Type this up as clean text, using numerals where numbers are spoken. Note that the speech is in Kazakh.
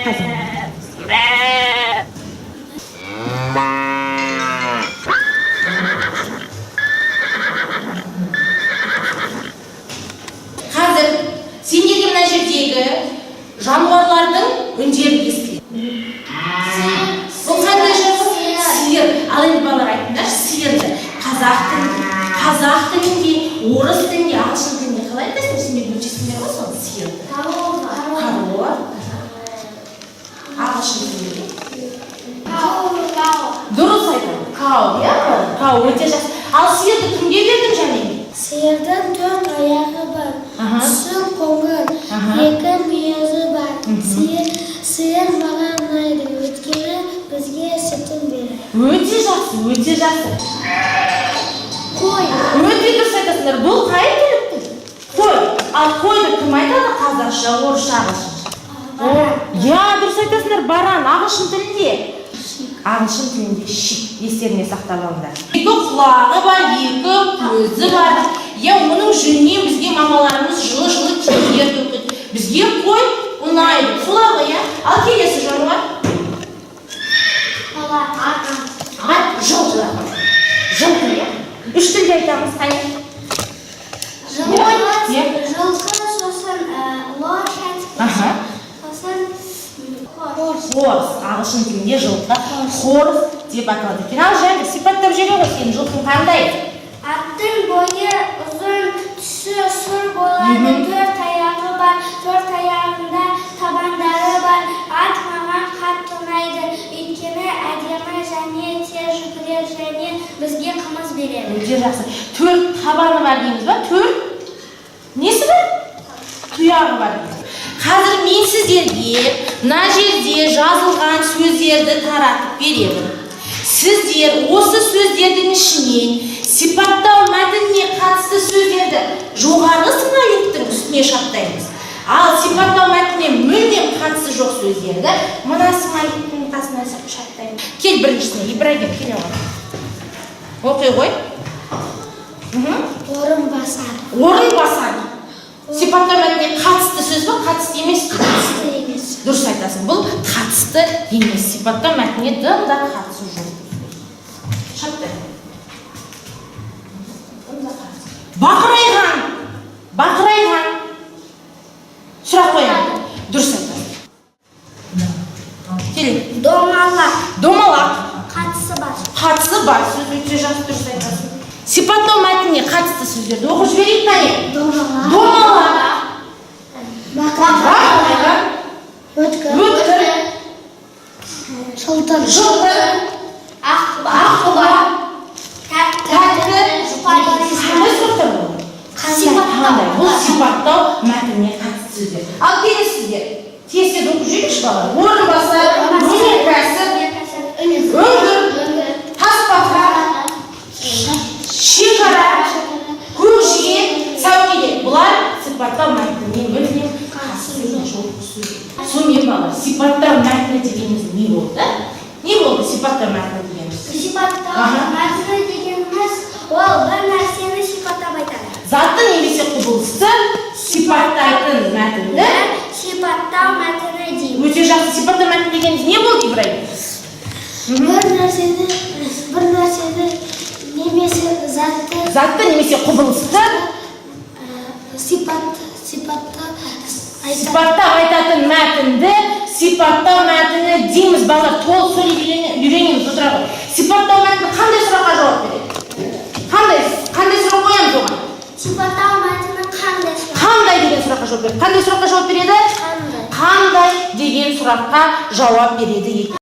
Қазір. Қазір сендерге мына жердегі жануарлардың үндері естіледі. Бұл қандай жануар? Сиыр. Ал енді, балалар, айтыңдаршы, сиырды қазақ тілінде, орыс тілінде, ағылшын тілінде қалай айтасыңдар? Сендер білесіңдер ғой соны, сиырды. Корова. Ағылшын тілінде? Дұрыс айтады. Cow, иә, cow, өте жақсы. Ал сиырды кімге бердің және? Сиырдың төрт аяғы бар, түсі қоңыр, екі мүйізі бар. Сиыр маған ұнайды, өйткені бізге сүтін береді. Өте жақсы, өте жақсы. Қой. Өте дұрыс айтасыңдар. Бұл қай тіл? Қой. Ал қойды кім айтады қазақша, орысша, ағылшынша? Иә, дұрыс айтасыңдар, баран. Ағылшын тілінде? Ағылшын тілінде sheep. Естеріңе сақтап алыңдар. Екі құлағы бар, екі көзі бар, иә. Оның жүнінен бізге мамаларымыз жылы жылы киімдер тоқиды. Бізге қой ұнайды, солай ғой, иә? Ал келесі жануар? Ат, жылқы. Жылқы, иә. Үш тілде айтамыз, қане. Жылқы, Иә. жылқы, сосын лошадь, сосын horse. Horse. Ағылшын тілінде жылқы horse деп аталады екен. Ал Жәңгір, сипаттап жібере ғой, сенің жылқың қандай? Аттың бойы ұзын, түсі сұр болады, төрт аяғы бар, төрт аяғында табандары бар. Ат маған қатты ұнайды, өйткені әдемі және тез жүгіреді және бізге қымыз береді. Өте жақсы. Төрт табаны бар дейміз ба? Төрт несі бар? Тұяғы бар. Қазір мен сіздерге мына жерде жазылған сөздерді таратып беремін. Сіздер осы сөздердің ішінен сипаттау мәтініне қатысты сөздерді жоғарғы смайликтің үстіне шаптаймыз, ал сипаттау мәтініне мүлдем қатысы жоқ сөздерді мына смайликтің қасына шаптаймыз. Кел, біріншісіне, Ибрагим, келе ғой, оқи ғой. Орынбасар. Орынбасар сипаттау мәтініне қатысты сөз ба, қатысты емес пе? Қатысты емес. Дұрыс айтасың, бұл қатысты емес, сипаттау мәтініне дым да қатысы жоқ. Шаптай. Дым да қатысы. Бақырайған. Бақырайған. Сұрақ қоямын. Дұрыс айтасың. Келе. Домалақ. Домалақ. Қатысы бар. Қатысы бар сөз, өте жақсы, дұрыс айтасың. Сипаттау мәтініне қатысты сөздерді оқып жіберейік, қане. Домалақ. Домалақ. Бақырайған. Өткір. Өткір. Жылтыр. Жылтыр. Аққұба. Тәтті. Тәтті. Қандай сұрақтар бұл? Сипаттау. Қандай? Бұл сипаттау мәтініне қатысты сөздер. Ал келесіздер. Тез тез оқып жіберейікші, балалар. Орынбасар, өнеркәсіп, өңгір, тасбақа, шекара, көкжиек, сәукеле. Бұлар сипаттау мәтініне мүлдем қатысы жоқ сөз. Сонымен, балалар, сипаттау мәтіні дегеніміз не болды? Не болды сипаттау мәтіні дегеніміз? Сипаттау мәтіні дегеніміз ол бір нәрсені сипаттап айтады. Затты немесе құбылысты сипаттайтын мәтінді Сипаттау мәтіні дейміз. Өте жақсы. Сипаттау мәтіні дегеніміз не болды, Ибраим? Бір нәрсені немесе затты Затты немесе құбылысты сипаттап айтады. Сипаттап айтатын мәтінді сипаттау мәтіні дейміз. Балалар, толық сөйлеп үйренеміз, отыра ғой. Сипаттау мәтіні қандай сұраққа жауап береді? Қандай сұрақ қоямыз оған? Сипаттау мәтіні қандай сұрақ? Қандай деген сұраққа жауап береді. Қандай сұраққа жауап береді? Қандай. Қандай деген сұраққа жауап береді екен.